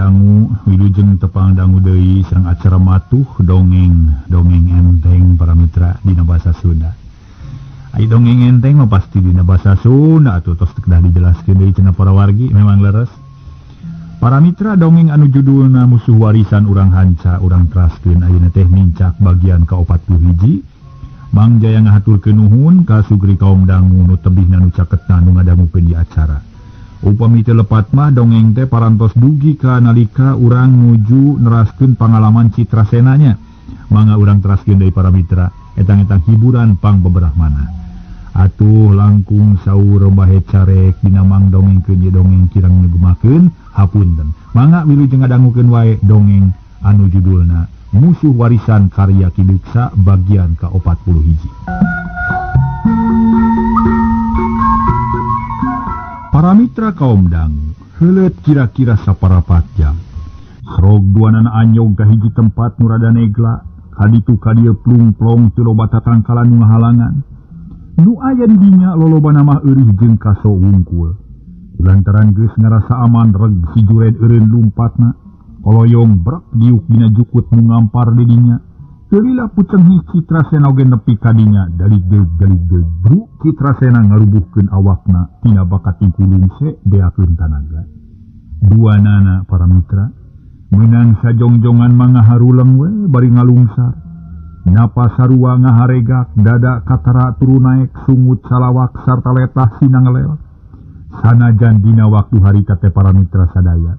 Dangu, wilujeng tepang dangu deui sareng acara matuh dongeng dongeng enteng para mitra dina bahasa Sunda. Ai dongeng enteng mah pasti dina bahasa Sunda atuh tos teu kedah dijelaskeun deui cenah para wargi, memang leres. Para mitra, dongeng anu judulna Musuh Warisan urang hanca urang teraskeun ayeuna teh nincak bagian ka-41. Mang Jaya ngahaturkeun nuhun ka sugri kaum dangu nu tebihna, nu caketna, nu ngadangukeun di acara. Upami teu lepat mah dongeng teh parantos dugi ka nalika urang nuju neraskeun pangalaman Citrasenanya. Mangga urang teraskeun deui, para mitra, etang-etang hiburan pang beberapa mana. Atuh langkung saur bahe carek dina mang dongengkeun ieu dongeng kirang nyugemakeun, hapunten. Mangga wilujeng ngadangukeun wae dongeng anu judulna Musuh Warisan karya Ki Deuksa bagian ka-41. Para mitra kaum dangu, heuleut kira-kira saparapat jam. Srog duanana anyog ka hiji tempat nu rada negla, kaditu kadieu plung-plong, teu loba tatangkalan nu ngahalangan. Nu aya di dinya lolobana mah eurih jeung kaso wungkul. Lantaran geus ngarasa aman, reg si Jured eureun lumpatna. Koloyong brek diuk dina jukut nu ngampar di dinya. Teu lila puceng Citrasena oge nepi ka dinya, daligdeug daligdeug bruk Citrasena ngarubuhkeun awakna tina bakat tingkulung se beakeun tanaga. Duanana, para mitra, meunang sajongjongan mah ngaharuleng we bari ngalungsar. Napas sarua ngaharegak, dada katara turun naek, sungut salawak sarta letah sina ngelel. Sanajan dina waktu harita teh, para mitra sadaya,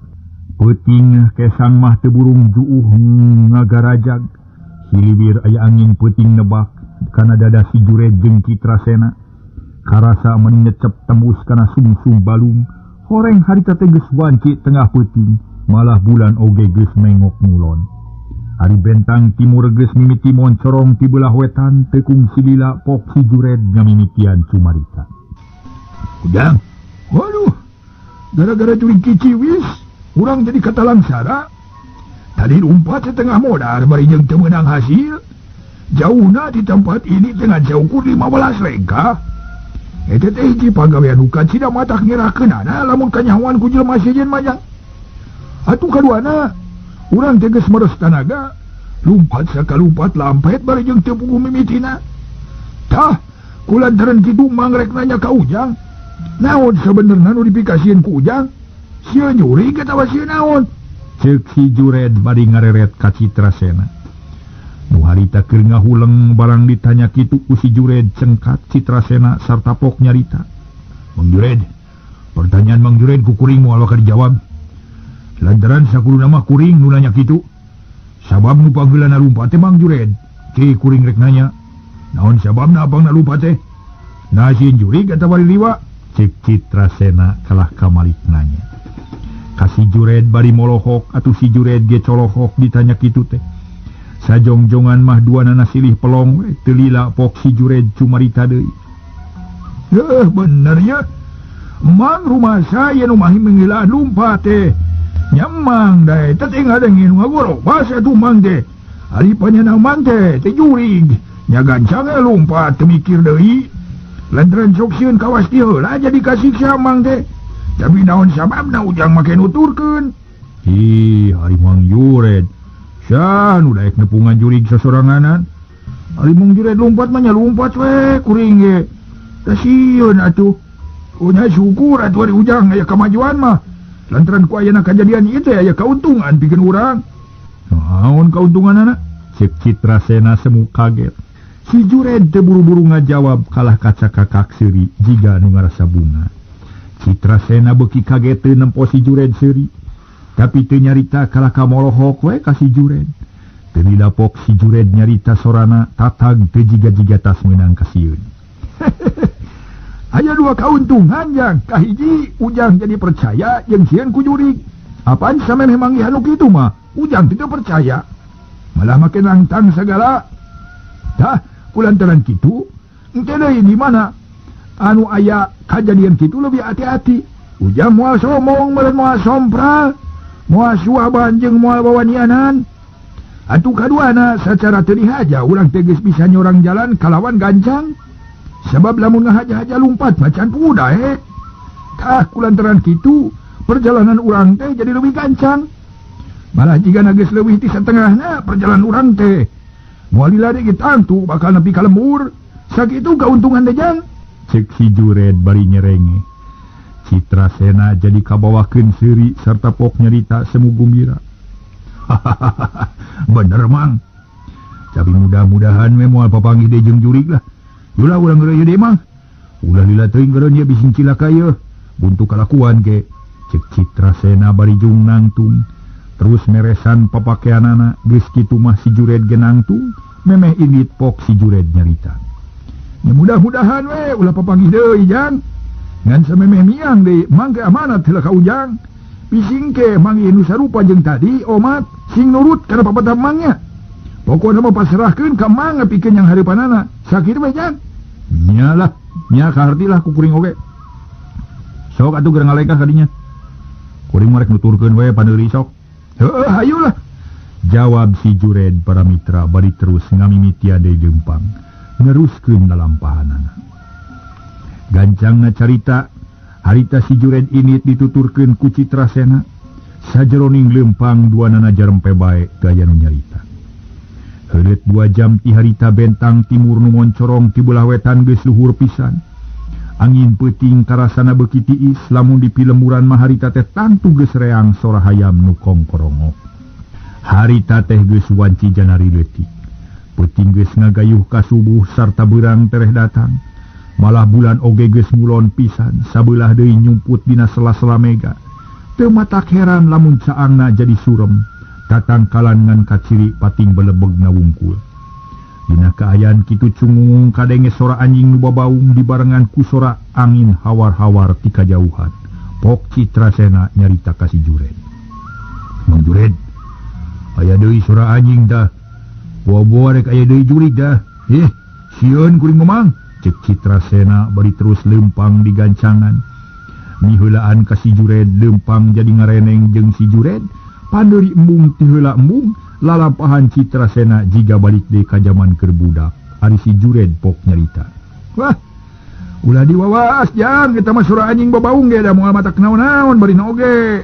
peuting kesang mah teu burung juuh ngagarajag. Hiliwir aya angin peuting nebak kana dada si Jured jeung Citrasena. Karasa meni nyecep tembus kana sungsung balung. Horeng harita teh geus wanci tengah peuting, malah bulan oge geus mengok ngulon. Ari bentang timur geus mimiti moncorong ti belah wetan, teu kungsi lila pok si Jured ngamimitian cumarita. Ujang, waduh, gara-gara jurig ciciwis, urang jadi katalangsara. Tadi lumpat setengah modar bari jeung teu meunang hasil. Jauhna di tempat ini dengan saukur 15 lengkah. Eta teh hiji pagawean nu kacida matak ngerakeunana lamun kanyahoan ku jelema sejen mah, Jang. Atuh kaduana, urang teh geus meres tanaga, lumpat sakalumpat lampet bari jeung teu puguh mimitina. Tah, kulantaran kitu Mang rek nanya ka Ujang. Naon sabenerna nu dipikasieun ku Ujang? Sieun jurig atawa sieun naon? Ceuk si Jured bari ngareret ka Citrasena. Nu harita keur ngahuleng barang ditanya kitu ku si Jured, cengkat Citrasena sarta pok nyarita. Mang Jured, pertanyaan Mang Jured ku kuring moal bakal dijawab. Lantaran sakuduna mah kuring nu nanya kitu. Sabab nu panggeulana lumpat teh Mang Jured. Ki kuring rek nanya, naon sababna abangna lumpat teh? Nah, sieun jurig atawa liliwa? Ceuk Citrasena kalah kamalik nanya. Ka si Jured bari molohok, atuh si Jured ge colohok ditanya kitu teh. Sajongjongan mah duanana silih pelong we, teu lila pok si Jured cumarita deui. Eh, bener ya. Mang rumah saya nu mahi mengila lumpat teh. Nya Mang da eta teh ngadengin ngagorobas atuh Mang teh. Ari panyana Mang teh teh jurig. Nya gancang we lumpat teu mikir deui. Lantaran sok sieun kawas ti heula jadi kasiksa Mang teh. Tapi naon sababna Ujang make nuturkeun? Ih, ari Mang Jured. Saha nu daek nepungan jurig sasoranganan? Ari Mang Jured lumpat mah nya lumpat we kuring ge. Tah sieun atuh. Nya syukur atuh ari Ujang aya kamajuan mah. Lantaran ku ayana kajadian ieu teh aya kauntungan pikeun urang. Naon kauntunganana? Ceuk Citrasena semu kaget. Si Jured teu buru-buru ngajawab, kalah kacakakak seuri jiga nu ngarasa bunga. Citrasena beuki kaget teu nempo si Jured seuri. Tapi teu nyarita, kalah kamolohok we ka si Jured. Teu didapok si Jured nyarita, sorana tatag teu jiga-jiga tas meunang kasieun. Aya dua kauntungan, Jang. Kahiji, Ujang jadi percaya jeung sieun ku jurig. Apaan samemeh manggihan nu kitu mah Ujang teu percaya. Malah makin langtang segala. Tah, kulantaran kitu, engke deui di mana anu aya kajadian kitu lebih hati-hati. Ujang moal somong meureun, moal sompral, moal suaban jeung moal wawanianan. Atuh kaduana, secara teu dihaja urang teh geus bisa nyorang jalan kalawan gancang. Sebab lamun ngahaja-haja lumpat macan puguh daek. Tah, kulantaran kitu perjalanan urang teh jadi lebih gancang. Malah jigana geus leuwih ti satengahna perjalanan urang teh. Moal lila deui tangtu bakal nepi ka lembur. Sakitu kauntungan teh Jang. Cek si Jured bari nyerenge. Citrasena jadi kabawakeun seuri sarta pok nyarita semu gumbira. Hahaha, bener Mang. Tapi mudah-mudahan we moal papanggih deui jeung jurig lah. Ulah urang geureuy deui Mang. Ulah lila teuing geureun ieu bising cilaka ieu. Buntu kalakuan ge. Cek Citrasena bari jung nangtung. Terus meresan papakeanana geus kitu mah si Jured ge nangtung, memeh indit pok si Jured nyarita. Ya mudah-mudahan we ulah papanggih deui Jang. Ngan samemeh miang deui Mang ge amanat heula ka Ujang. Bising ke manggih nu sarupa jeung tadi omat sing nurut kana papatah Mangnya. Pokona mah pasrahkeun ka Mang pikeun yang hareupanana. Sakitu we Jang. Nya lah, nya kaharti lah ku kuring oge. Sok atuh geura ngalengkah ka dinya. Kuring mah rek nuturkeun we paneuri sok. Heueuh hayulah. Jawab si Jured para mitra bari terus ngamimitian deui leumpang. Neruskeun lalampahanana. Gancangna carita harita si Jured ini dituturkeun ku Citrasena. Sajeroning leumpang duanana jarempe bae gaya nu nyarita. Heuleut 2 jam ti harita bentang timur nu moncorong ti beulah wetan geus luhur pisan. Angin peuting karasana beuki tiis lamun dipilemburan mah harita teh tangtu geus reang sora hayam nu kongkorongok. Harita teh geus wanci janari leutik. Peuting geus ngagayuh ka subuh sarta beurang tereh datang. Malah bulan oge geus ngulon pisan sabelah deui nyumput dina sela-sela mega. Teu matak heran lamun caangna jadi surem, tatangkalan ngan kaciri pating belebegna wungkul. Dina kaayaan kitu cungung kadenge sora anjing nu babaung dibarengan ku sora angin hawar-hawar ti kajauhan. Pok Citrasena nyarita ka si Jured. Mang Jured, aya deui sora anjing tah. Boa-boa rek aya deui jurig dah. Sieun kuring mah Mang. Cek Citrasena bari terus leumpang di gancangan. Miheulaan ka si Jured leumpang jadi ngareneng jeung si Jured. Pandeuri embung ti heula embung lalampahan Citrasena jiga balik deui ka jaman keur budak. Ari si Jured pok nyarita. Wah, ulah diwawas Jang, eta mah sora anjing babaung ge da moal matak naon-naon bari na oge.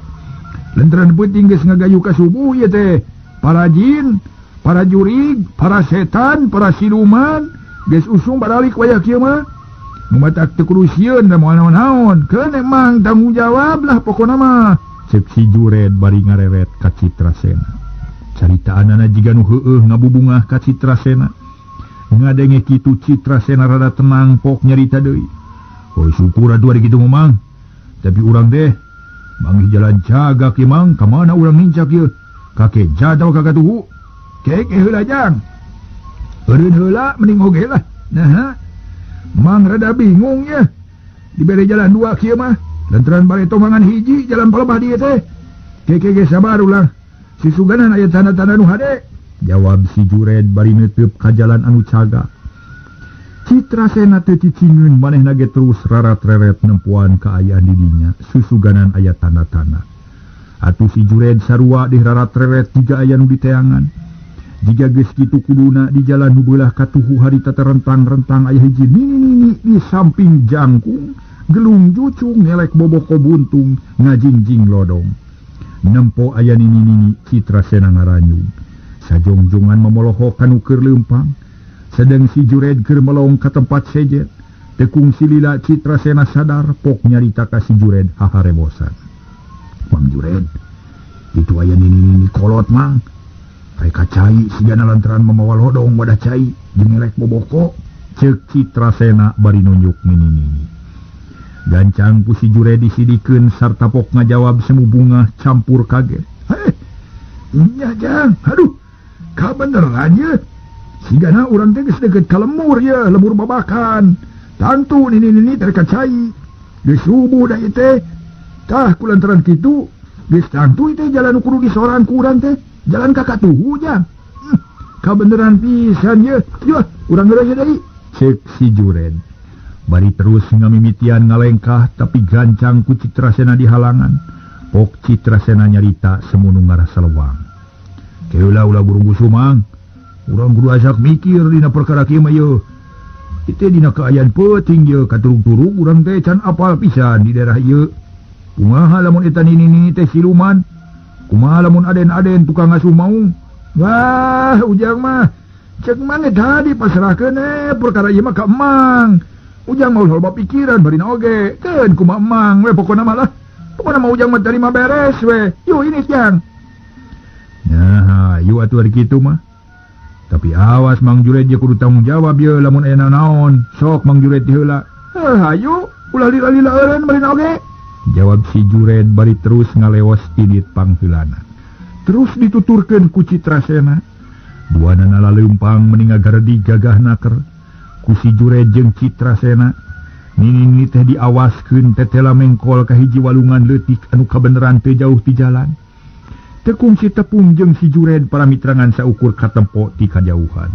Lantaran peuting geus ngagayuh ka subuh ieu teh. Para jin, para jurig, para setan, para siluman geus usum baralik wayah kieu mah. Nu matak teu kudu sieun da moal naon-naon. Keun emang tanggung jawab lah pokona mah. Cek si Jured bari ngareret ka Citrasena. Caritaanana jiga nu heueuh ngabubungah ka Citrasena. Ngadenge kitu Citrasena rada tenang pok nyarita deui. Oh syukur atuh ari kitu mah Mang. Tapi urang teh manggih jalan cagak ieu Mang, ka mana urang nincak ieu? Ka Keja atawa ka Katuhu? Kek heula Jang. Eureun heula mending oge lah. Nah, Mang rada bingung ya. Dibere jalan dua kieu mah. Lantaran bareto mangan hiji jalan palebah dieu teh. Keke ge sabar ulah. Sisuganan aya tanda-tanda nu hade. Jawab si Jured bari neuteub ka jalan anu cagak. Citrasena teu cicingeun manehna ge terus rarat-reret nempoan kaayaan di dinya. Susuganan aya tanda-tanda. Atuh si Jured sarua deh rarat-reret jiga aya nu diteangan. Jiga geus kitu kuduna di jalan nu beulah katuhu harita terentang-rentang aya hiji nini-nini di samping jangkung, gelung jucung ngelek boboko buntung ngajingjing lodong. Nempo aya nini-nini Citrasena ngaranyung. Sajongjongan memolohok kanu keur leumpang. Sedeng si Jured keur melong ka tempat sejet. Tekung silila Citrasena sadar pok nyarita ka si Jured haharebosan. Mang Jured, itu aya nini-nini kolot Mang. Reka cai sigana lantaran mamawa lodong wadah cai jeung ngelek boboko. Ceuk Citrasena bari nunjuk nini-nini. Gancang ku si Jured disidikeun sarta pok ngajawab semu bunga campur kaget. Heh, nya Jang, aduh, kabeneran ye. Sigana urang teh geus deukeut ka lemur ye, lemur babakan. Tangtu nini-nini teh reka cai. Geus subuh da ieu teh. Tah kulantaran kitu, geus tangtu ieu teh jalan nu kudu disorang ku urang teh. Jalan ka Katuhu Jang. Kabeneran pisan ye. Yuh, urang geura deui. Cek si Jured. Bari terus ngamimitian ngalengkah tapi gancang ku Citrasena di halangan. Pok Citrasena nyarita semunu ngarah salewang. Keula ulah buru-buru Mang. Urang kudu asak mikir dina perkara kieu mah yeuh. Itu dina kaayaan peuting yeuh katurug-turug urang teh can apal pisan di daerah ieu. Kumaha lamun eta nini-nini teh siluman? Kumaha lamun aden-aden tukang ngasuh maung? Wah, Ujang mah cek mang tadi pasrahkeun perkara ieu mah ka emang. Ujang mah loba pikiran barina oge. Keun kumaha emang we pokona mah lah. Pokona mah Ujang mah tarima beres we. Yuk ini Jang. Nah, yuk atuh ari kitu mah. Tapi awas Mang Jured ye kudu tanggung jawab ye lamun aya naon. Sok Mang Jured ti heula. Heuh hayu ulah lila-lila eureun barina oge. Jawab si Jured bari terus ngaleos indit pangheulana. Terus dituturkeun ku Citrasena. Duanana laleumpang meni ngagaredi gagah naker. Ku si Jured jeung Citrasena nini teh diawaskeun tetela mengkol ka hiji walungan leutik anu kabeneran teu jauh ti jalan. Tekung si tepung jeung si Jured para mitrangan saukur katempo ti kajauhan.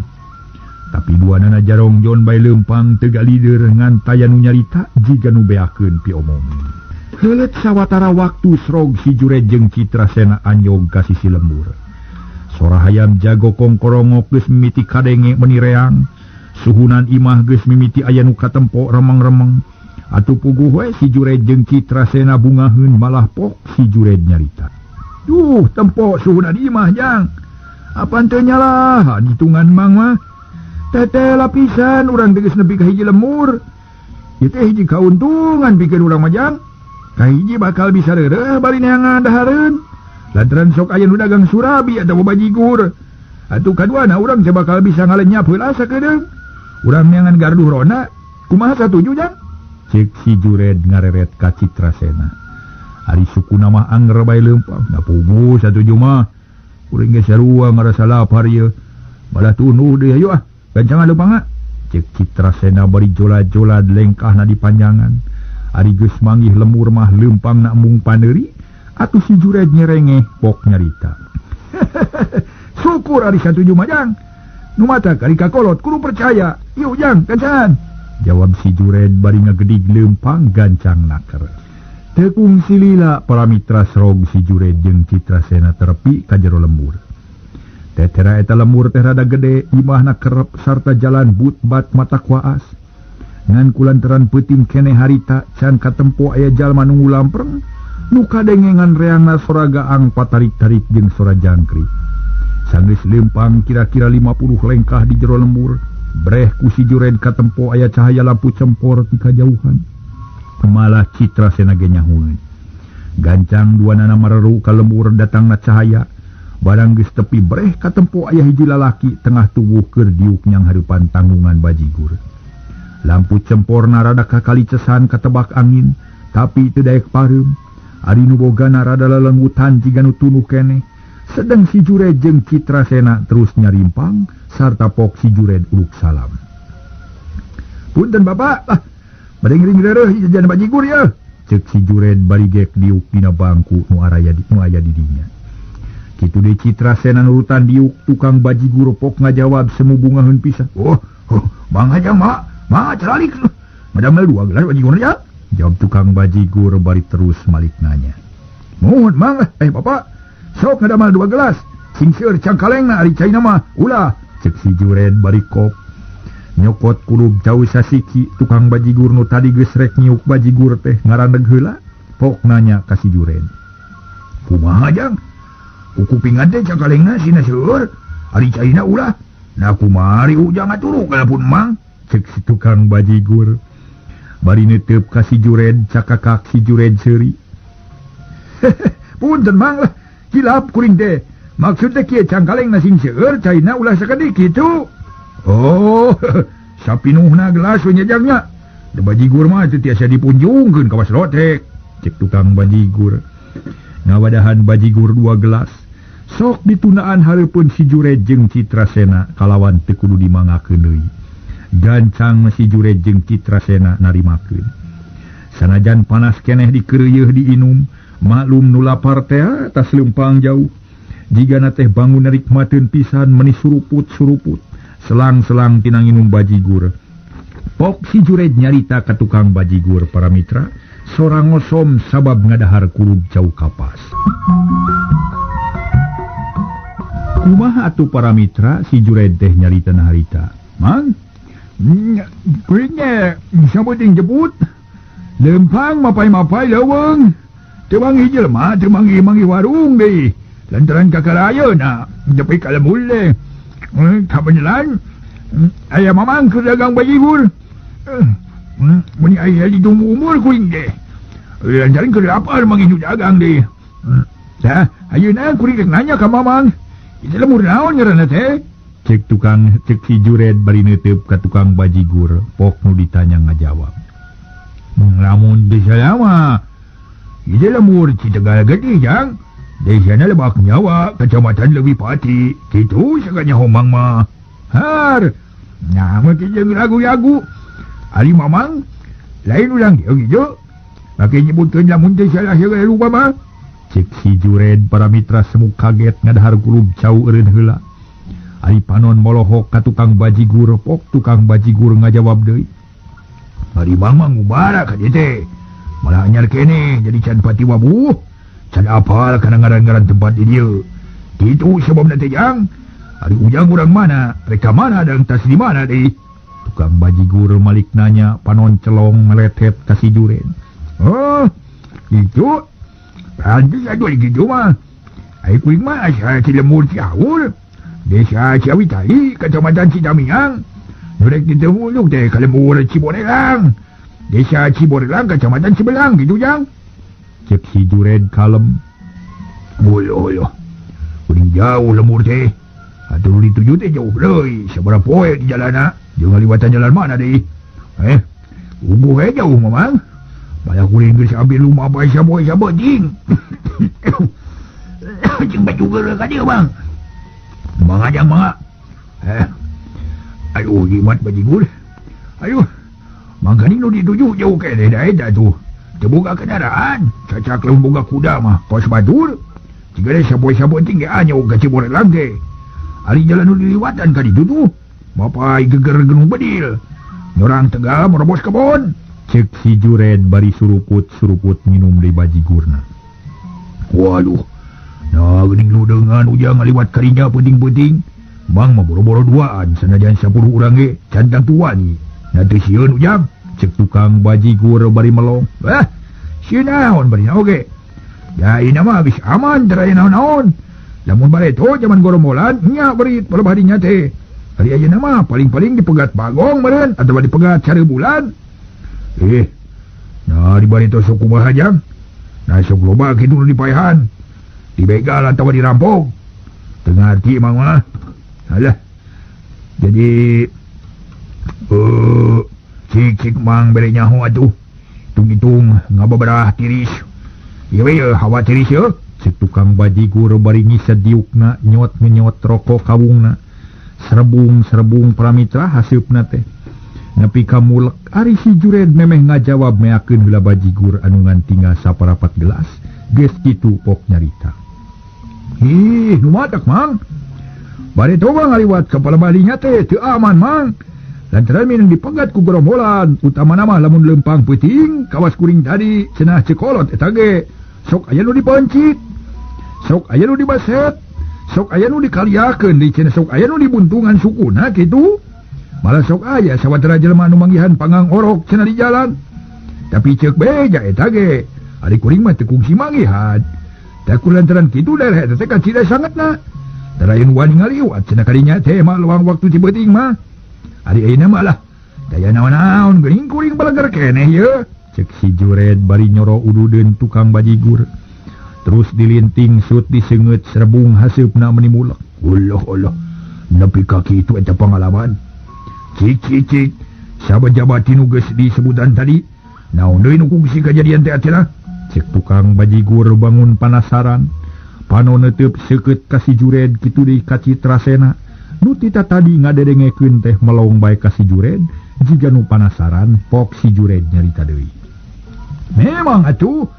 Tapi duanana jarongjon bae leumpang teu galider ngan taya nu nyarita jiga nu beakeun piomong. Heuleut sawatara waktu srog si Jured jeung Citrasena anyog ka sisi lembur. Sora hayam jago kongkorongok geus mimiti kadenge meni reang. Suhunan imah geus mimiti aya nu katempo remeng-remeng. Atuh puguh we si Jured jeung Citrasena bungaheun malah pok si Jured nyarita. Duh, tempo suhunan imah jang. Apan teu nyalah hitungan mang mah. Tete lapisan urang teh geus nepi ka hiji lemur. Ieu teh hiji kauntungan pikeun urang mah jang. Kahiji bakal bisa reureuh bari neangan dahareun. Lantaran sok aya nu dagang surabi atawa bajigur. Atuh kaduana urang teh bakal bisa ngalenyap heula sakedeung. Urang neangan garduh ronda, kumaha satuju jang? Cek si Jured ngareret ka Citrasena. Ari sukuna mah anger bae leumpang. Da puguh satuju mah. Kuring ge sarua ngarasa lapar ieu. Malah tunuh deui hayu ah, gancangan leumpang. Cek Citrasena bari jola-jola lengkahna di panjangan. Ari geus manggih lemur mah leumpang na embung paneuri, atuh si Jured nyerengeh pok nyarita. Syukur ari satuju mah jang. Nu mata kari kakolot kudu percaya. Yuk jang, gancangan. Jawab si Jured bari ngagedig leumpang gancang naker. Tekung silila para mitra srog si Jured jeung Citrasena terepi ka jero lembur. Tetera eta lembur teh rada gede, imahna kerep sarta jalan but-bat mata kuaas. Ngan kulantaran peuting keneh harita can katempo aya jalma nu lampreng, nu kadengengan reangna sora gaang patarik-tarik jeung sora jangkrik. Sanggeus leumpang kira-kira 50 lengkah di jero lembur, breh ku si Jured katempo aya cahaya lampu cempor ti kajauhan. Malah Citrasena ge nyahueun. Gancang duanana mareru ka lembur datangna cahaya. Barang geus tepi breh katempo aya hiji lalaki tengah tubuh keur diuk nyang hareupan tanggungan bajigur. Lampu cemporna rada kakalicesan katebak angin, tapi teu daek pareum. Ari nu bogana rada lelenggutan jiga nu tunuh keneh. Sedeng si Jured jeung Citrasena terus nyarimpang sarta pok si Jured uluk salam. Punten bapak, ah, bade ngiring reureuh jajan bajigur ya. Cek si Jured bari gek diuk dina bangku nu araya di nu aya di dinya. Kitu deui Citrasena nurutan diuk tukang bajigur pok ngajawab semu bungaheun pisan. Oh, oh, mang aja mak. Ma ceralik. Madamel dua gelas bajigur ya. Jawab tukang bajigur bari terus malik nanya. Mohon mang, bapak, sok ngadamal dua gelas. Sing seur cangkalengna ari caina mah ulah. Cek si Jured bari kop. Nyokot kulub jauh sasiki tukang bajigur nu tadi geus rek nyiuk bajigur teh ngarandeg heula. Pok nanya ka si Jured. Kumaha jang? Kukupingan teh cangkalengna sina seur. Ari caina ulah. Nah kumari ujang aturuk kalapun mang. Cek si tukang bajigur. Bari netep ka si Jured cakakak si Jured seuri. Punten mang lah, kilap kuring teh. Maksud teh kieu cangkalengna sing seueur caina ulah sakedik kitu. Oh, sapinuhna gelas we nyajangnya. Da bajigur mah teu tiasa dipunjungkeun ka was lotek. Cek tukang bajigur. Ngawadahan bajigur dua gelas. Sok ditundaan hareupeun si Jured jeung Citrasena kalawan teu kudu dimangakeun deui. Gancang si Jured jeung Citrasena narimakeun. Sanajan panas keneh dikeureuyeun diinum, maklum nu lapar teh tas leumpang jauh. Jigana teh bangun narikmateun pisan meni suruput-suruput, selang-selang tina nginum bajigur. Pok si Jured nyarita ka tukang bajigur para mitra, sora ngosom sabab ngadahar kulub jauh kapas. Kumaha atuh para mitra si Jured teh nyarita na harita. Mang, kuring ge sabuting jebut. Lempang mapai-mapai leuweung. Teu manggih jelema, teu manggih-manggih warung deui. Lantaran kakara ayeuna nepi ka lembur teh. Kabeneran aya mamang keur dagang bajigur. Mun aya di umur kuring teh. Lantaran keur lapar manggih nu dagang deh. Tah, ayeuna kuring rek nanya ka mamang. Itu lembur naon ngaranna teh? Cek tukang cek si Jured bari neuteup ka tukang bajigur, pok nu ditanya ngajawab. Lamun teu salah mah ieu lembur Citegal Gede jang. Desana Lebak Nyawa, Kecamatan Leuwi Pati. Kitu saganya homang mah. Har. Nah, mah jeung ragu-ragu. Ari mamang lain urang dieu kitu. Make nyebutkeun lamun teu salah segala rupa mah. Cek si Jured para mitra semuk kaget ngadahar kulub cau eureun heula. Ari panon molohok ka tukang bajigur, pok tukang bajigur ngajawab deui. Ari mamang mubara ka dieu teh. Malah anyar keneh jadi can pati wabuh. Can apal kana ngaran-ngaran tempat di dieu. Kitu sababna teh jang. Ari ujang urang mana? Rek ka mana dan tas di mana deui? Tukang bajigur malik nanya, panon celong meletet ka si Jured. Oh, kitu. Pantes atuh kitu mah. Ai kuring mah asa ti lembur Cihaur. Desa Ciawitali, Kecamatan Citamiang. Nu rek ditemu teh ka lembur Ciborelang. Desa Ciborelang, Kecamatan Cibelang kitu jang. Cek si Jured kalem. Boloh. Kuring jauh lembur teh. Atuh dituju teh jauh deui, sabaraha poe di jalana. Jeung ngaliwatan jalan mana deui? Ubuh we jauh mamang. Malah kuring geus ambil rumah bae saboe sabeuting. Jeung baju geuleuh ka dieu bang. Mangga jang mangga. Aduh jimat bajigur. Aduh. Mangkani nu dituju jauh keneh da eta tuh. Teu boga kendaraan, cacak lamun boga kuda mah kos batur. Jiga deh sapoe-sapoe ting ge anyog ka Ciborelang teh. Ari jalan nu diliwatan ka ditu tuh. Bapak geger gunung bedil. Nyorang Tegal merobos kebon. Cek si Jured bari suruput-suruput minum di bajigurna. Waduh. Nah geuning nu dengan ujang ngaliwat karinya penting-penting. Mang mah boro-boro duaan sanajan 10 urang ge can tangtu wani. Nah teu sieun ujang. Cek tukang bajigur bari melong. Sieun naon bari oge. Ya ina mah geus aman teu aya naon-naon. Lamun bareto jaman gorombolan nya berit palebah dinya teh. Ari ayeuna mah paling-paling dipegat bagong meureun atawa dipegat cara bulan. Nah di bareto sok kumaha jang? Nah sok loba kitu nu dipaehan. Dibegal atawa dirampok. Teu ngarti mang mah. Alah. Jadi cik-cik mang bere nyaho atuh. Hitung-hitung ngababarah tiris. Ieu we hawa tiris ye. Cek tukang bajigur bari ngised diukna nyot ngenyot rokok kawungna. Serebung-serebung pramitra haseupna teh. Nepi ka mulek ari si Jured memeh ngajawab meakeun heula bajigur anu ngan tinggal saparapat gelas. Geus kitu pok nyarita. Ih, nu matak mang. Bari toba ngaliwat ka palebah teh teu aman mang. Lantaran minang dipegat ku gerombolan, utamana mah lamun lempang peuting kawas kuring tadi cenah cekolot eta ge. Sok aya nu dipancit. Sok aya nu dibaset. Sok aya nu dikaliakeun di cenah sok aya nu dibuntungan sukuna kitu. Malah sok aya sawatara jelema nu manggihan pangang orok cenah di jalan. Tapi ceuk beja eta ge. Ari kuring mah teu kungsi manggihan. Tah ku lantaran kitu daerah eta teh kacida sangatna. Tarayeun wani ngaliwat cenah kadinya teh mah luang waktu ti beuting mah. Ari ayeuna mah lah daya naon-naon geuning kuring balager keneh ye. Cek si Jured bari nyoro ududeun tukang bajigur. Terus dilinting sut diseungeut serebung haseupna meuni mulek. Allah Allah. Nepi ka kitu eta pangalaman. Cik cik cik. Sabajabat nu geus disebutan tadi. Naon deui nu kungsi kajadian teh cenah? Cek tukang bajigur bangun panasaran. Panon neuteub seukeut ka si Jured kitu deui ka Citrasena. Nu tita tadi ngadedengekeun teh melong bae ka si Jured, jiga nu panasaran pok si Jured nyarita deui. Memang atuh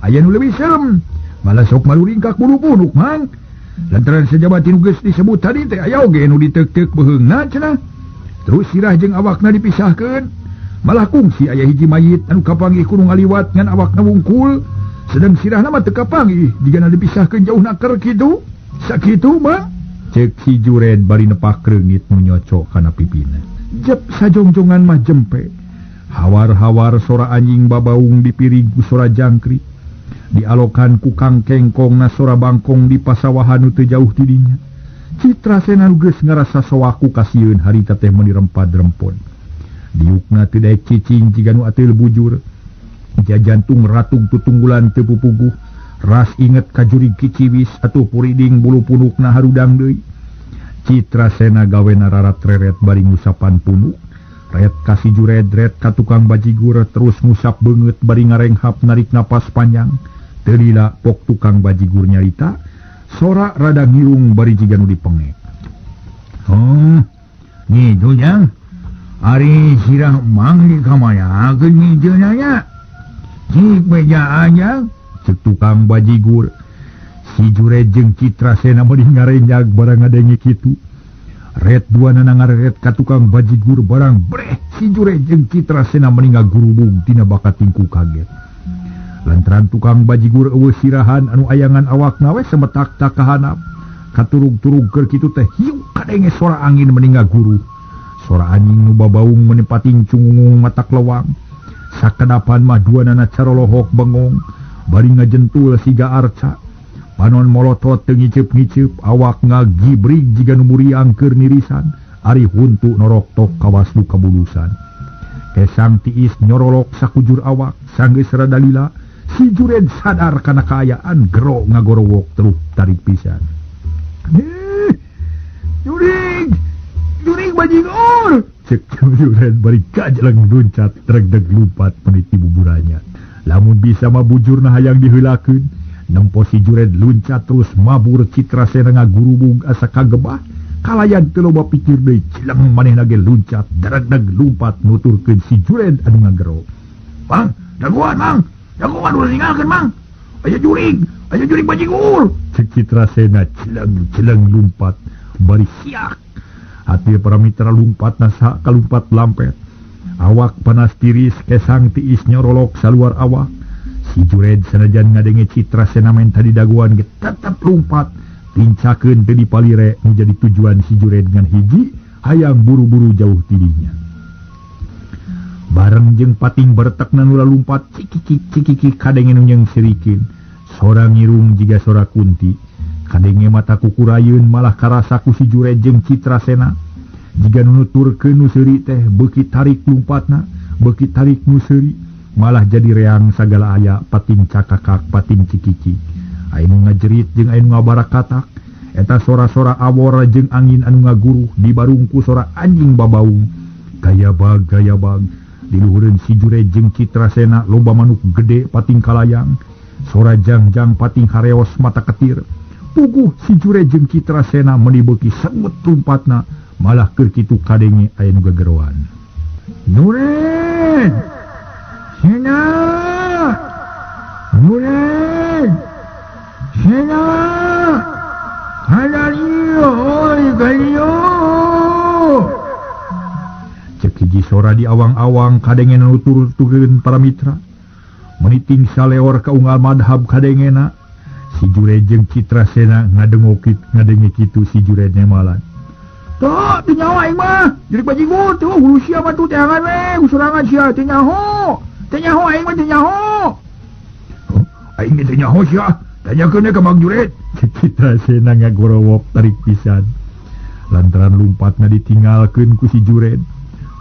aya nu leuwih serem. Malah sok maluringkak bulu-buluk mang. Lantaran sejabat nu geus disebut tadi teh aya oge nu diteuk-teuk beuheungna cenah. Terus sirah jeung awakna dipisahkeun. Malah kungsi aya hiji mayit anu kapanggih ku nu ngaliwat ngan awakna wungkul. Sedang sirahna mah teu kapanggih jigana dipisahkeun jauh naker kitu. Sakitu mah. Cek si Jured bari nepak reungit nu nyocok kana pipina. Jep sajongjongan mah jempe. Hawar-hawar sora anjing babaung dipirig ku sora jangkrik. Dialokan ku Kang Kengkong na sora bangkong di pasawahan nu teu jauh ti dinya. Citrasena nu geus ngarasa soaku kasieun harita teh meuni rempad-rempod. Diukna teu daek cicing jiga nu ateul bujur. Jajantung ratung tutunggulan teu pupuguh. Ras inget ka jurig kiciwis atuh puriding bulu punukna harudang deui. Citrasena gawena rarat-reret bari ngusapan punuk. Ret ka si Jured, ret ka tukang bajigur terus ngusap beungeut bari ngarenghap narik napas panjang. Teu lila pok tukang bajigur nyarita, sora rada ngirung bari jiga nu dipengek. Oh, ngitu jang. Ari sirah mang di kamanakeun ngijeuna nya? Cik bejaan jang. Cek tukang bajigur. Si Jured jeung Citrasena meuni ngarenjag barang ngadenge kitu. Ret duanana ngareret ka tukang bajigur barang breh si Jured jeung Citrasena meuni ngagurubug tina bakating ku kaget. Lantaran tukang bajigur eueuh sirahan anu ayangan awakna we semetak tak kahanap. Katurug-turug keur kitu teh hiu kadenge sora angin meuni ngaguruh. Sora anjing nu babaung meuni pating cungungung matak lewang. Sakedapan mah duanana carolohok bengong bari ngajentul siga arca. Panon molotot teu ngiceup-ngiceup, awak ngagibrig jiga nu muriang keur nirisan, ari huntu noroktok kawas nu kabulusan. Kesang tiis nyorolok sakujur awak, sanggeus rada lila, si Jured sadar kana kaayaan gero ngagorowok terus tarik pisan. Jurig! Jurig bajigur! Cek Jured bari kajeleng luncat tregdeg lumpat meniti buburannya. Lamun bisa mah bujurna hayang diheulakeun. Nempo si Jured luncat terus mabur Citrasena ngagurubug asa kagebah. Kalayan teu loba pikir deui cileng manehna ge luncat daregdeg lumpat nuturkeun si Jured anu ngagero. Mang, dagoan mang. Dagoan ulah ninggalkeun mang. Aya jurig bajigur. Cek Citrasena cileng-cileng lumpat bari siak. Hati para mitra lumpat nasa kalumpat lampet. Awak panas tiris kesang tiis nyorolok saluar awak. Si Jured sanajan ngadenge Citrasena menta di daguan ge tetep lumpat. Tincakeun teu dipalire nu jadi tujuan si Jured ngan hiji hayang buru-buru jauh tidinya. Bareng jeung pating bertekna nu lumpat cikikik cikikik kadenge nu nyeung sirikeun. Sora ngirung jiga sora kunti. Kadenge mata kukurayeun malah karasa ku si Jured jeung Citrasena. Jiga nu nuturkeun nu seuri teh beuki tarik lumpatna, beuki tarik nu seuri, malah jadi reang sagala aya pating cakakak pating cikiki. Aya nu ngajerit jeung aya nu ngabarakatak. Eta sora-sora awor jeung angin anu ngaguruh dibarungku sora anjing babaung. Gayabag gayabag diluhureun si Jured jeung Citrasena loba manuk gede pating kalayang. Sora jangjang pating hareos mata ketir. Puguh si Jured jeung Citrasena meuni beuki sengut lumpatna, malah keur kitu kadenge aya nu gegeroan. Jured! Sena! Jured! Sena! Hadariyo oi galiyo! Cek hiji sora di awang-awang kadenge nu turun-turun para mitra. Meniting saleor ka unggal madhab kadengena. Si Jured jeung Citrasena ngadengokit ngadenge kitu si Jured nemalan. Tuh, teu nyaho aing mah. Jurig bajigur tuh hulu sia mah tuh teangan we, usurangan sia teu nyaho. Teu nyaho aing mah teu nyaho. Aing teu nyaho sia. Tanyakeun ka Mang Jured. Citrasena ngagorowok tarik pisan. Lantaran lumpatna ditinggalkeun ku si Jured.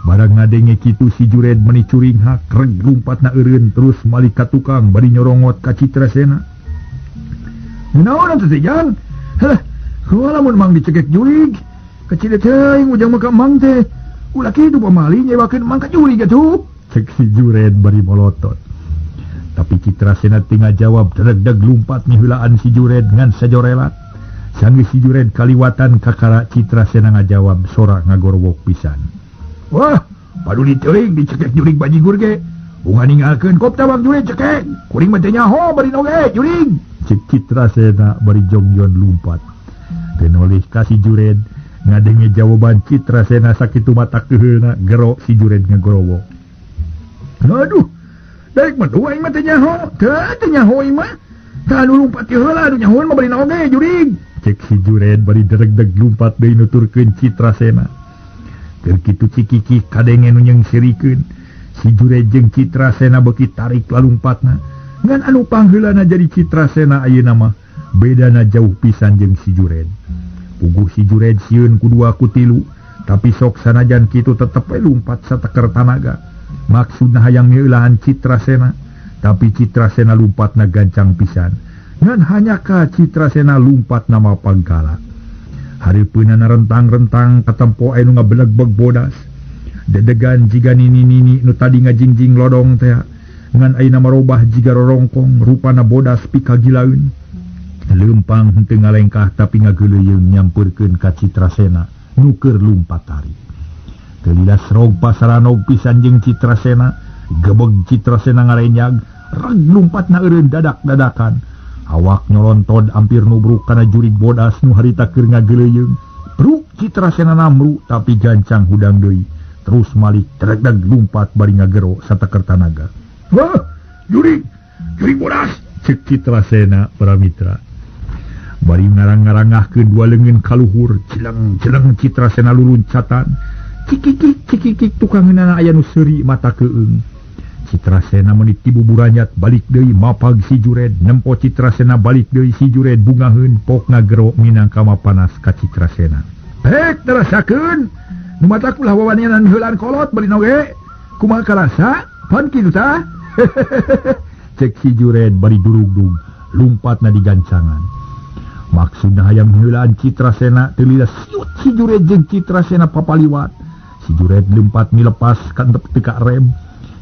Barang ngadenge kitu si Jured meuni curinghak, reg lumpatna eureun terus malik ka tukang bari nyorongot ka Citrasena. Naon atuh teh jang? Heh, kumaha lamun mang dicekek jurig? Kecil teuing ujang mah ka mang teh. Ulah kitu pamali nyewakeun mang ka jurig atuh. Cek si Jured bari molotot. Tapi Citrasena teu ngajawab, dregdeg lumpat ngiheulaan si Jured ngan sajorelat. Sanggeus si Jured kaliwatan kakara Citrasena ngajawab sora ngagorowok pisan. Wah, paduli teuing dicekek jurig bajigur ge. Bunga ninggalkeun kopta Mang Jured cekek. Kuring mah teu nyaho bari oge jurig. Cek Citrasena bari jongjon lumpat. Teu nolih ka si Jured ngadenge jawaban Citrasena sakitu mata keuheuna gero si Jured ngagorowok. Aduh, daek mah aing mah teu nyaho, teu nyaho aing mah. Tah anu lumpat teh heula anu nyahoan mah bari oge jurig. Cek si Jured bari dregdeg lumpat deui nuturkeun Citrasena. Keur kitu cikiki kadenge nu nyeungsirikeun. Si Jured jeung Citrasena beuki tarik lalumpatna. Ngan anu pangheulana jadi Citrasena ayeuna mah bedana jauh pisan jeung si Jured. Puguh si Jured sieun ku dua ku tilu, tapi sok sanajan kitu tetep we lumpat sateker tanaga. Maksudna hayang ngeulaan Citrasena, tapi Citrasena lumpatna gancang pisan. Ngan hanya ka Citrasena lumpat nama pangkala. Hareupeunana rentang-rentang katempo anu ngabelegbeg bodas. Dedegan jiga nini-nini nu tadi ngajingjing lodong teh. Ngan ayeuna marobah jiga rorongkong rupana bodas pikagilaeun. Leumpang henteu ngalengkah tapi ngageuleuyeng nyampeurkeun ka Citrasena nu keur lumpat tari. Teu lila srog pasaranog pisan jeung Citrasena, gebeg Citrasena ngarenyag, reg lumpatna eureun dadak-dadakan. Awak nyolontod ampir nubruk kana jurig bodas nu harita keur ngageuleuyeng. Bruk Citrasena namru tapi gancang hudang deui. Terus malik teregdeg lumpat bari ngagero sateker tanaga. Wah, jurig, jurig bodas, cek Citrasena para mitra. Bari ngarang-ngarangahkeun dua leungeun kaluhur, jeleng-jeleng Citrasena luluncatan. Cikikik cikikik tukangeunana aya nu seuri mata keung. Citrasena meuni tibuburanyat balik deui mapag si Jured, nempo Citrasena balik deui si Jured bungaheun pok ngagero minangka mapanas ka Citrasena. Hek terasakeun, nu matak ulah wawanianan heulaan kolot bari oge. Kumaha karasa? Pan kitu tah? Cek si Jured bari durugdug, lumpatna digancangan. Maksudna hayang heulaan Citrasena teu lila siut si Jured jeung Citrasena papaliwat. Si Jured lumpat milepas kantep teu ka rem.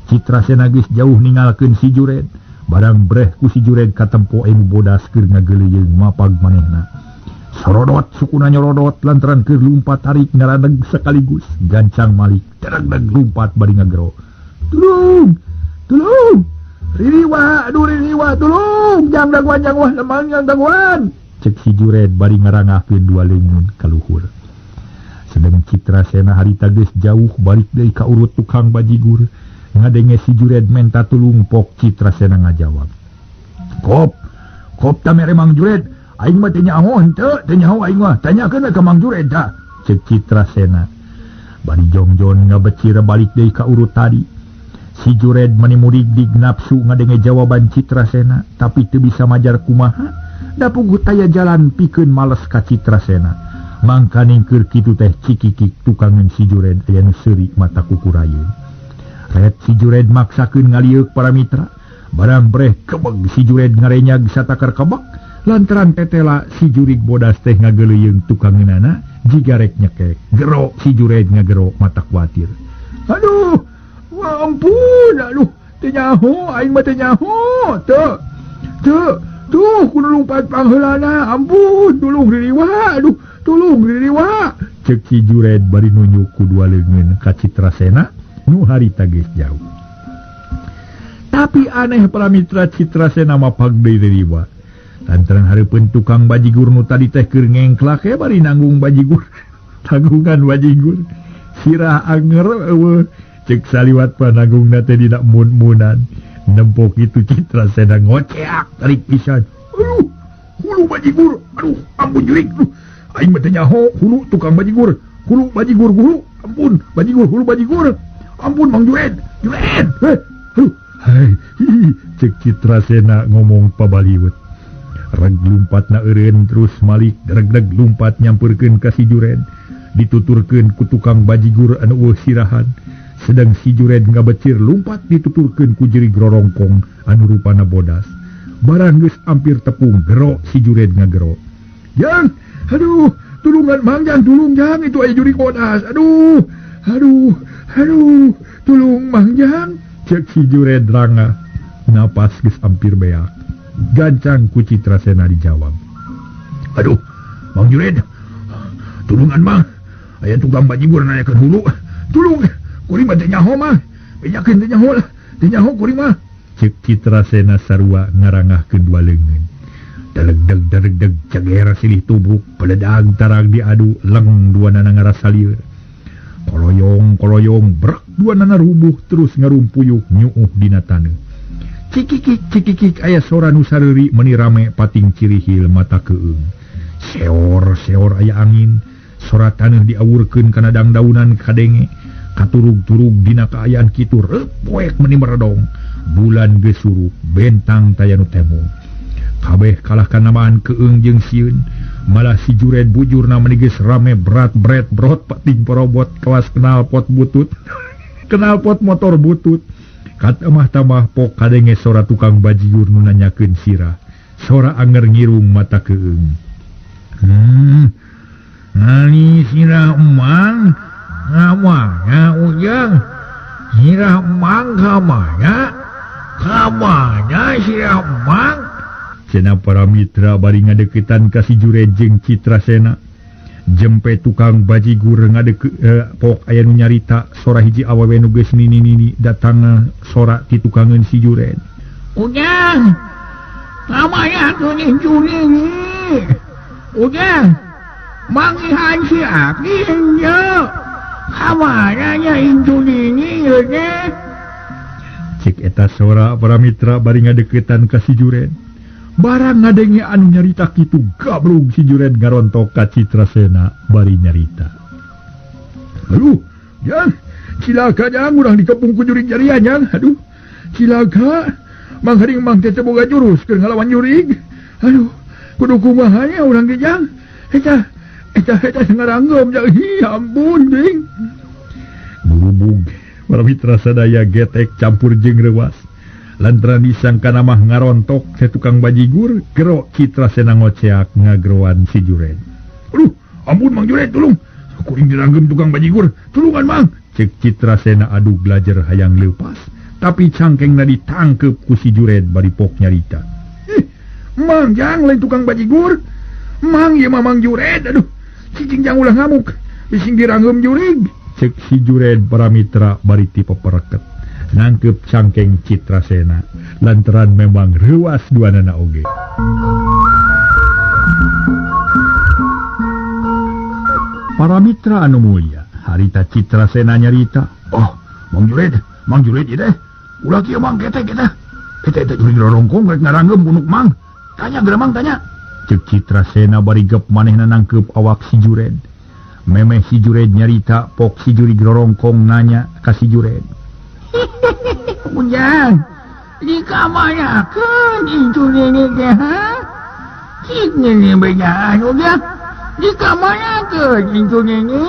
Citrasena geus jauh ningalkeun si Jured. Barang breh ku si Jured katempo anu bodas keur ngageuleuyeung mapag manehna. Sorodot sukuna nyorodot lantaran keur lumpat tarik ngaradeg sekaligus. Gancang malik teregdeg lumpat bari ngagero. Tulung! Tulung! Ririwa, aduh ririwa, tulung! Jang daguan jang wah lemang jang daguan. Cek si Jured bari ngarangahkeun dua leungeun ka luhur. Sedeng Citrasena harita geus jauh balik deui ka urut tukang bajigur. Ngadenge si Jured menta tulung pok Citrasena ngajawab. Kop, kop ta mere Mang Jured, aing mah teu nyaho henteu, teu nyaho aing mah, tanyakeun we ka Mang Jured tah. Cek Citrasena. Bari jongjon ngabecir balik deui ka urut tadi. Si Jured mani murig-dig nafsu ngadenge jawaban Citrasena, tapi teu bisa majar kumaha. Da puguh taya jalan pikeun males ka Citrasena. Mangkaning keur kitu teh cikikik tukangeun si Jured aya nu seuri mata kukurayeun. Ret si Jured maksakeun ngalieuk para mitra. Barang breh kebeg si Jured ngarenyag satakar kebek. Lantaran tetela si jurig bodas teh ngageuleuyeung tukangeunana jiga rek nyekek. Gero si Jured ngagero mata kuatir. Aduh, wah ampun, aduh, teu nyaho aing mah teu nyaho, teu. Teu, tuh kudu lumpat pangheulana, ampun, tulung ririwa, aduh, tulung ririwa. Cek si Jured bari nunjuk ku dua leungeun ka Citrasena nu harita geus jauh. Tapi aneh para mitra Citrasena mapag deui ririwa. Lantaran hareupeun tukang bajigur nu tadi teh keur ngengklak we bari nanggung bajigur. Tanggungan bajigur. Sirah anger eueuh cek saliwat pananggungna teh dina mun-munan. Nempo kitu Citrasena ngoceak tarik pisan. Aduh, hulu bajigur. Aduh, ampun jurig. Aduh, aing mah teu nyaho hulu tukang bajigur. Hulu bajigur hulu. Ampun, bajigur hulu bajigur. Ampun Mang Jured, Jured. Heh, aduh. Hai, hi, cek Citrasena ngomong pabaliut. Reg lumpatna eureun terus malik dregdeg lumpat nyampeurkeun ka si Jured. Dituturkeun ku tukang bajigur anu eueuh sirahan. Sedang si Jured ngabecir lumpat dituturkeun ku jurig rorongkong anu rupana bodas. Barang geus ampir tepung gero si Jured ngagero. Jang, aduh, tulungan Mang Jang, tulung Jang, itu aya jurig bodas. Aduh, aduh, aduh, tulung Mang Jang. Cek si Jured rangah, napas geus ampir beak. Gancang ku Citrasena dijawab. Aduh, Mang Jured, tulungan Mang. Aya tukang bajigur nanyakeun hulu. Tulung, kuring mah teu nyaho Mang. Bejakeun teu nyaho lah, teu nyaho kuring mah. Cek Citrasena sarua ngarangahkeun dua leungeun. Delegdeg delegdeg ceger silih tubruk peledag tarang diadu leng dua nana ngarasa lieur. Koloyong koloyong brek dua nana rubuh terus ngarumpuyuk nyuuh dina taneuh. Cikikik cikikik aya sora nu sareuri meuni rame pating cirihil mata keung. Seor seor aya angin, sora taneuh diawurkeun kana dangdaunan kadenge. Katurug-turug dina kaayaan kitu reup poek meuni meredong. Bulan geus surup bentang taya nu temu. Kabeh kalah kanamaan keung jeung sieun. Malah si Jured bujurna meni geus rame berat bret brot pating porobot kawas knalpot butut. Knalpot motor butut. Katemah-tamah pok kadenge sora tukang bajigur nu nanyakeun sirah. Sora anger ngirung mata keung. Nani sirah emang ngamanya Ujang? Sirah emang kamanya? Kamanya sirah emang? Cenah para mitra bari ngadeukeutan ka si Jured jeung Citrasena. Jempe tukang bajigur pok aya nu nyarita sora hiji awewe nu geus nini-nini datang sora ti tukangeun si Jured. Ujang, kamanya atuh nih juring. Ujang, manggihan si aki henteu. Kamanya nya incu nini ieu teh. Cek eta sora para mitra bari ngadeukeutan ka si Jured. Barang ngadenge anu nyarita kitu gablug si Jured ngarontok ka Citrasena bari nyarita. Aduh, jang, cilaka jang urang dikepung ku jurig jarian jang. Aduh, cilaka. Mang haring mang teh boga jurus keur ngalawan jurig. Aduh, kudu kumaha nya urang ge jang. Eta eta eta ngaranggem jang. Hi, ampun ding. Gurubug para mitra sadaya getek campur jeung reuas. Lantaran disangka mah ngarontok si tukang bajigur gero Citrasena ngoceak ngageroan si Jured. Aduh, ampun Mang Jured, tolong. Kuring diranggem tukang bajigur, tulungan Mang. Cek Citrasena adu belajar hayang leupas, tapi cangkengna ditangkep ku si Jured bari pok nyarita. Ih, Mang jang lain tukang bajigur. Mang ieu mah Mang Jured, aduh. Cicing jang ulah ngamuk, bising diranggem jurig. Cek si Jured para mitra bari tipe pereket. Nangkep cangkeng Citrasena lantaran memang reuas duanana oge. Para mitra anu mulia, harita Citrasena nyarita, "Oh, Mang Jured ieu teh. Ulah kieu Mang ketek eta. Eta eta jurig rorongkong rek ngaranggem punuk Mang. Tanya geura Mang tanya." Cek Citrasena bari gep manehna nangkep awak si Jured. Memeh si Jured nyarita, pok si jurig rorongkong nanya ka si Jured. Ujang, di kamanakeun incu nini teh ha? Cik nini bejaan Ujang, di kamanakeun incu nini?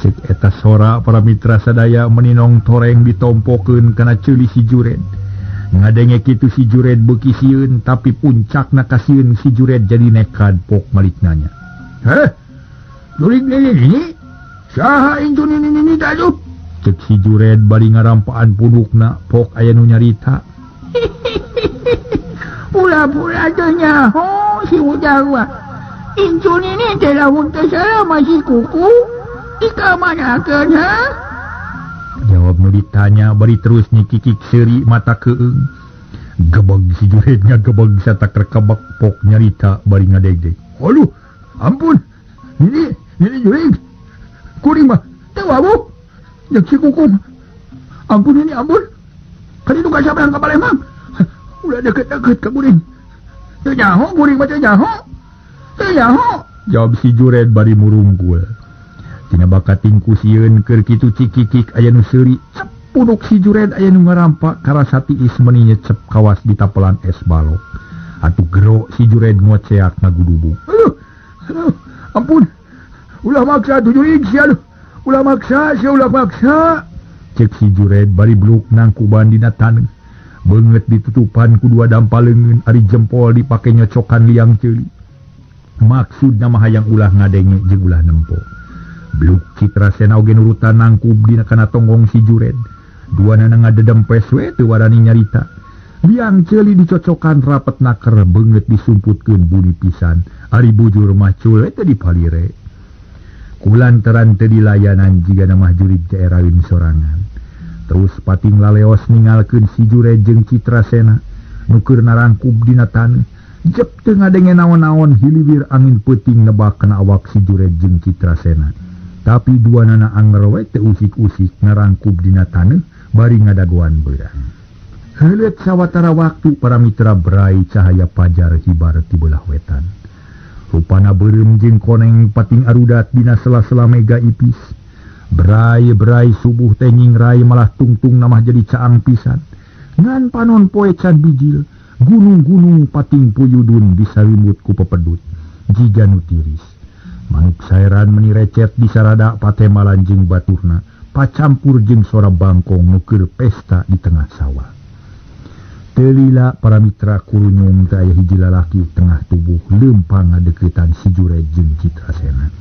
Cek eta sora para mitra sadaya meninong toreng ditompokeun kana ceuli si Jured. Ngadenge kitu si Jured beuki sieun, tapi puncakna kasieun si Jured jadi nekad pok malik nanya. Heh, jurig nini nini? Saha incu nini nini teh? Cek si Jured bari ngarampaan pundukna pok aya nu nyarita. Pura-pura teh nyaho si Ujang mah. Incu nini teh lamun teu salah masih kuku. Dikamanakeun ha? Jawab nu ditanya bari terus nyikikik seuri mata keung. Gebeg si Jured ngagebeg satakrekebek pok nyarita bari ngadegdeg. Aduh, ampun. Nini, nini jurig. Kuring mah teu wawuh. Jeung si kukum. Ampun ini ampun. Kan itu kasabrang ka Palembang. Ulah deket-deket ka kuring. Teu nyaho kuring mah teu nyaho. Teu nyaho. Jawab si Jured bari murungkul. Tina bakating ku sieun keur kitu cikikik aya nu seuri. Cep punduk si Jured aya nu ngarampa karasa tiis meuni nyecep kawas di tapelan es balok. Atuh gero si Jured ngoceak ngagudubug. Aduh, aduh, ampun. Ulah maksa tuh jurig sia aduh. Ulah maksa, sia ulah maksa. Cek si Jured bari bluk nangkuban dina taneuh. Beungeut ditutupan ku dua dampal leungeun ari jempol dipake nyocokan liang ceuli. Maksudna mah hayang ulah ngadenge jeung ulah nempo. Bluk Citrasena oge nurutan nangkub dina kana tonggong si Jured. Duanana ngadedempes we teu warani nyarita. Liang ceuli dicocokan rapet naker beungeut disumputkeun buni pisan. Ari bujur mah cul we teu dipalire. Kulantaran teu dilayanan jigana mah jurig daeraeun sorangan. Terus pating laleos ningalkeun si Jured jeung Citrasena nu keur narangkub dina taneuh. Jep teu ngadenge naon-naon hiliwir angin peuting nebak kana awak si Jured jeung Citrasena. Tapi duanana anger we teu usik-usik narangkub dina taneuh bari ngadagoan beurang. Heuleut sawatara waktu para mitra berai cahaya pajar hibar ti beulah wetan. Rupana beureum jeung koneng pating arudat dina sela-sela mega ipis. Berai-berai subuh teh nyingrai malah tungtung namah jadi caang pisan. Ngan panon poe can bijil, gunung-gunung pating puyudun disalimut ku pepedut jiga nu tiris. Manuk saeran meni recet disarada patemalan jeung baturna, pacampur jeung sora bangkong nu keur pesta di tengah sawah. Teu lila para mitra kurunyung teh aya hiji lalaki tengah tubuh leumpang ngadeuketan si Jured jeung Citrasena.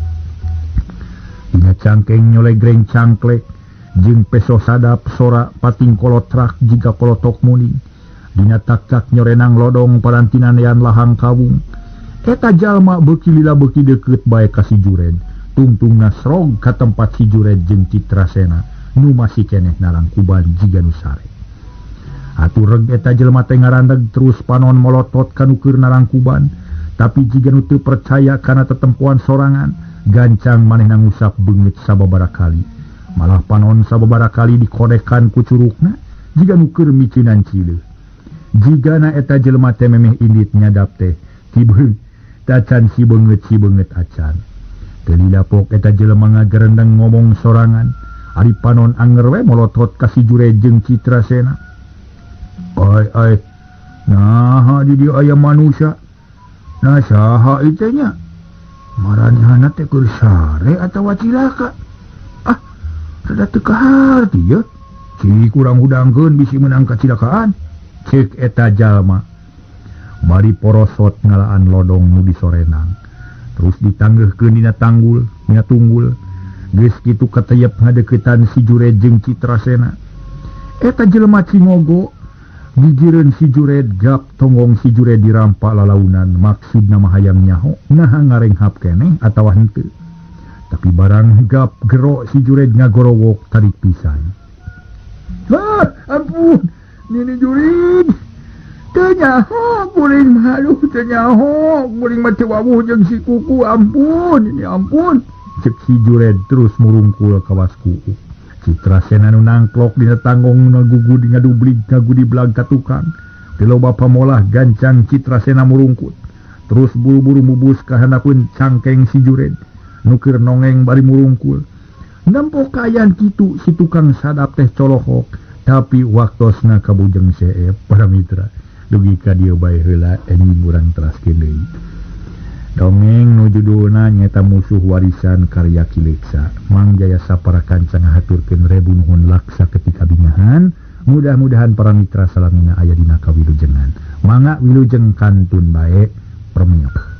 Dina cangkeng nyolegreng cangklek jeung peso sadap sora pating kolotrak jiga kolotok muning. Dina tak-tak nyorenang lodong parantinan lahang kawung. Eta jalma beuki lila beuki deukeut bae ka si Jured. Tungtungna srog ka tempat si Jured jeung Citrasena nu masih keneh narangkuban jiga nu sare. Atuh reg eta jelema teh ngarandeg terus panon molotot ka nu keur narangkuban, tapi jiga nu teu percaya kana tetempoan sorangan, gancang manehna ngusap beungeut sababaraha kali. Malah panon sababaraha kali dikodekan ku curukna jiga nu keur miceunan cileuh. Jigana eta jelema teh memeh indit nyadap teh tibeung tacan si beungeut acan. Teu lila pok eta jelema ngagerendeng ngomong sorangan, ari panon anger we molotot ka si Jured jeung Citrasena. Ai ai, naha di dieu aya manusia? Nah saha ieu nya? Maranehna teh keur sare atawa cilaka? Ah, rada teu kaharti ye. Cik kurang hudangkeun bisi meunang kacilakaan. Cek eta jalma. Bari porosot ngalaan lodong nu disorenang. Terus ditanggeuhkeun dina tanggul, dina tunggul. Geus kitu kateyep ngadeuketan si Jured jeung Citrasena. Eta jelema cingogo gigireun si Jured gap tonggong si Jured dirampak lalaunan, maksudna mah hayang nyaho naha ngarenghap keneh atawa henteu. Tapi barang gap gero si Jured ngagorowok tarik pisan. Ah, ampun, nini jurig. Teu nyaho kuring mah, aduh teu nyaho kuring mah teu wawuh jeung si kuku, ampun, ini ampun. Cek si Jured terus murungkul kawas kuku. Citrasena nu nangklok dina tanggong nu ngagugudi ngadublig ngagudiblag ka tukang. Teu loba pamolah gancang Citrasena murungkut. Terus buru-buru mubus ka handapeun cangkeng si Jured. Nu keur nongeng bari murungkul. Nempo kaayaan kitu si tukang sadap teh colohok, tapi waktosna kabujeng seep para mitra. Dugi ka dieu bae heula enjing urang teraskeun deui. Dongeng nu judulna nyaeta Musuh Warisan karya Ki Leksa. Mang Jaya sapara kanca ngahaturkeun rebu nuhun laksa ketika bingahan. Mudah-mudahan para mitra salamina aya dina kawilujengan. Mangga wilujeng kantun bae permios.